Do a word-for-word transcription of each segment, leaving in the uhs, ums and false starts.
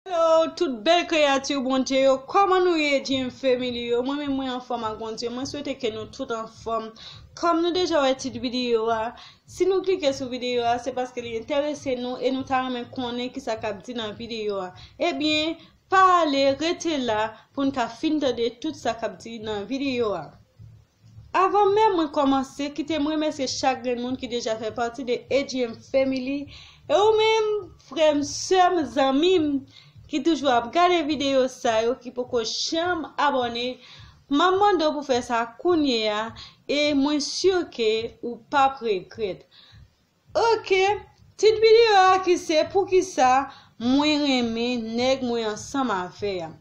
Hello, tout bèl kreyati Bondye yo, kòman nou ye, G M Family yo? Mwen menm, mwen anfòm ak Bondye. Mwen swete ke nou tout anfòm. Kòm nou deja wè tit videyo a, si nou klike sou videyo a, se paske li enterese nou e nou ta renmen konnen kisa k ap di nan videyo a. Ebyen, pa ale, rete la pou n ka fin tande tout sa k ap di nan videyo a. Avan menm mwen kòmanse, kite m remèsye chak grenn moun ki deja fè pati de A G M Family. E ou menm, frè m, sè m, zanmi m, ki toujou ap gade videyo sa yo, ki poko janm abòne, m ap mande w pou fè sa kounye a, e mwen si ke ou p ap regrèt. Ok, tit videyo a ki se poukisa mwen renmen nèg mwen ansanm avè a.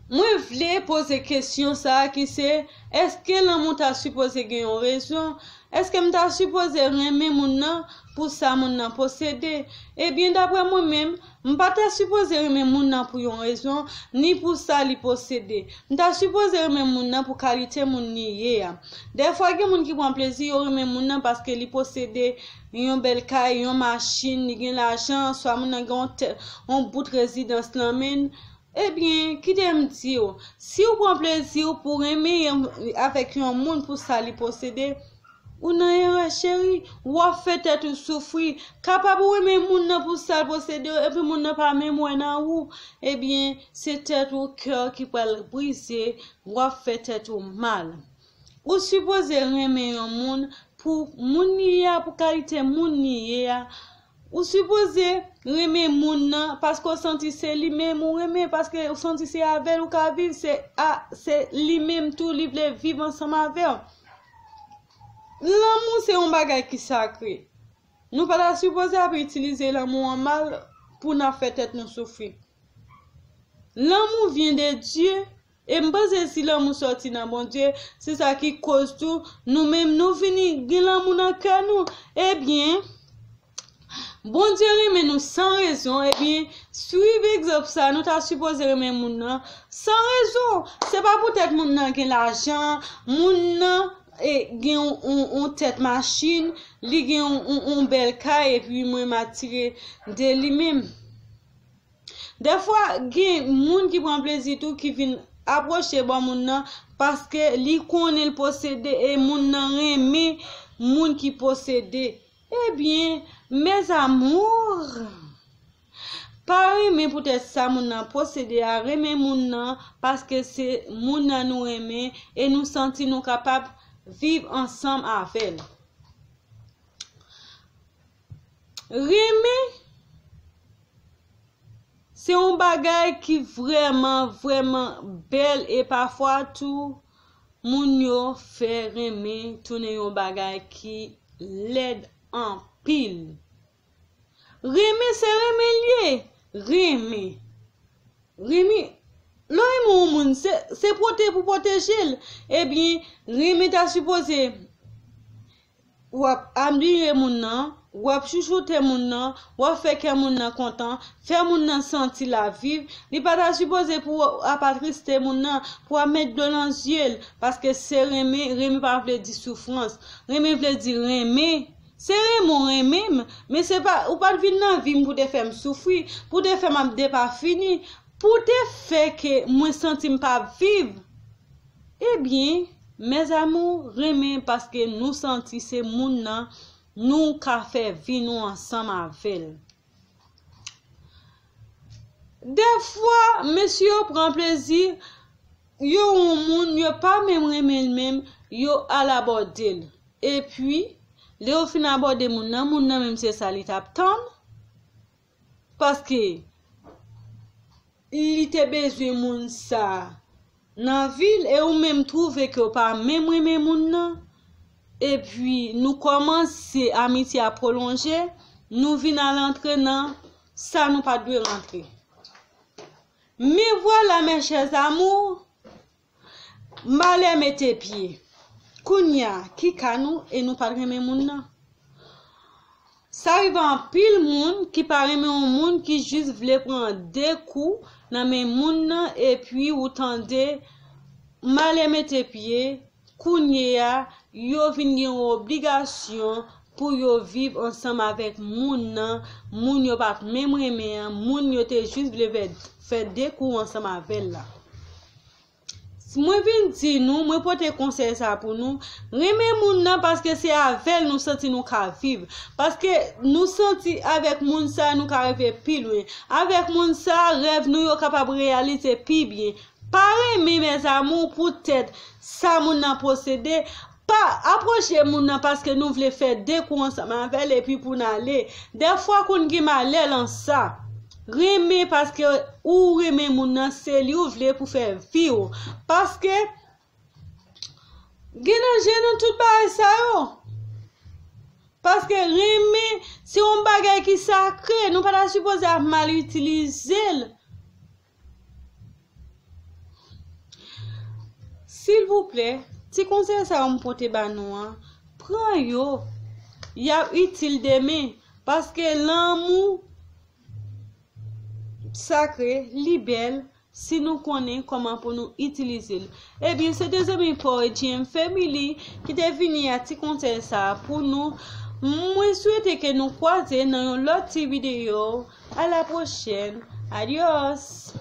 Mwen vle poze kesyon sa a ki se, èske lanmou ta sipoze gen yon rezon? Èske m ta sipoze renmen moun nan pou sa moun nan posede? Ebyen, daprè mwen menm, m pa ta sipoze renmen moun nan pou yon rezon, ni pou sa li posede. M ta sipoze renmen moun nan pou kalite moun li ye a. Dèfwa, gen moun ki pran plezi, yo renmen moun nan paske li posede yon bèl kay, yon machin, li gen lajan, swa moun nan gen yon tè-, yon bout rezidans nan men l. Ebyen, kite m di w, si w pran plezi w pou renmen yon, avèk yon moun pou sa li posede, ou nan erè, cheri. W ap fè tèt ou soufri. Kapab ou renmen moun nan pou sa l posede, epi moun nan pa menm wè nan ou. Ebyen, se tèt ou, kè w ki pral brize, w ap fè tèt ou mal. Ou sipoze renmen yon moun pou moun li ye a, pou kalite moun li ye a. Ou sipoze renmen moun nan paske w santi se li menm ou renmen, paske w santi se avè l ou ka viv, se a, se li menm tou li vle viv ansanm avè w. Lanmou se yon bagay ki sakre. Nou pa ta sipoze ap itilize lanmou an mal pou n ap fè tèt nou soufri. Lanmou vyen de Dye, e m panse si lanmou sòti nan Bondye, se sa ki koz tou nou menm nou vini gen lanmou nan kè nou. Ebyen, Bondye renmen nou san rezon, ebyen, swiv egzanp sa, nou ta sipoze renmen moun nan san rezon. Se pa poutèt moun nan gen lajan, moun nan, e, gen yon, yon, yon tèt machin, li gen yon, yon, yon bèl kay, epi mwen m atire de li menm. Dèfwa, gen moun ki pran plezi tou, ki vin apwoche bò moun nan, paske li konnen l posede, e moun nan renmen moun ki posede. Ebyen, mes amours, pa renmen poutèt sa moun nan posede a, renmen moun nan paske se moun nan nou renmen e nou santi nou kapab viv ansanm avè l. Renmen se yon bagay ki vrèman, vrèman bèl e pafwa tou, moun yo fè renmen tounen yon bagay ki lèd anpil. Renmen se renmen l ye. Renmen. Renmen. Lè w renmen yon moun, se, se pwote pou pwoteje l. Ebyen, renmen ta sipoze w ap admire moun nan, w ap chouchoute moun nan, w ap fè kè moun nan kontan, fè moun nan santi l ap viv. Li pa ta sipoze pou w ap atriste moun nan, pou w ap met dlo nan zye l, paske se renmen, renmen pa vle di soufrans. Renmen vle di renmen. Se renmen w renmen m, men se pa, ou pa t vin nan vi m pou te fè m soufri, pou te fè m ap depafini, pou te fè ke mwen santi m p ap viv. Ebyen, mes amours, renmen paske nou santi se moun nan, nou ka fè vi nou ansanm avè l. Dèfwa, mesye yo pran plezi, yo wè yon moun, yo pa menm renmen l menm, yo al abòde l. Epi, lè yo fin abòde moun nan, moun nan menm se sa li t ap tann. Paske li te bezwen moun sa nan vi l, e ou menm twouve ke w pa menm renmen moun nan, epi nou kòmanse, amitye a pwolonje, nou vin al antre nan sa nou pa t dwe rantre. Me vwala, mes chers amours, malè mete pye. Kounye a, ki ka nou e nou pa t renmen moun nan? Sa rive anpil moun ki pa renmen yon moun ki jis vle pran de kou nan men moun nan, epi ou tande malè mete pye, kounye a, yo vin gen yon obligasyon pou yo viv ansanm avèk moun nan, moun yo pa t menm renmen an, moun yo te jis vle fè, fè de kou ansanm avè l la. Mwen vin di nou, mwen pote konsèy sa pou nou. Renmen moun nan paske se avè l nou santi nou ka viv. Paske nou santi avèk moun sa nou ka rive pi lwen. Avèk moun sa, rèv nou yo kapab reyalize pi byen. Pa renmen, mes amours, poutèt sa moun nan posede. Pa apwoche moun nan paske nou vle fè de kou ansanm avè l epi pou n ale. Dèfwa konn gen malè lan sa. Renmen paske ou renmen moun nan, se li ou vle pou fè vi w. Paske gen danje nan tout bagay sa yo. Paske renmen se yon bagay ki sakre, nou pa ta sipoze ap mal itilize l. Silvouplè, ti konsèy sa yo m pote ba nou an, pran yo, y ap itil demen, paske lanmou sakre, li bèl, si nou konnen kòman pou nou itilize l. Ebyen, se te zanmi pa w J M Family ki te vini ak ti konsèy sa a pou nou. Mwen swete ke nou kwaze nan yon lòt ti videyo. À la prochaine. Adios.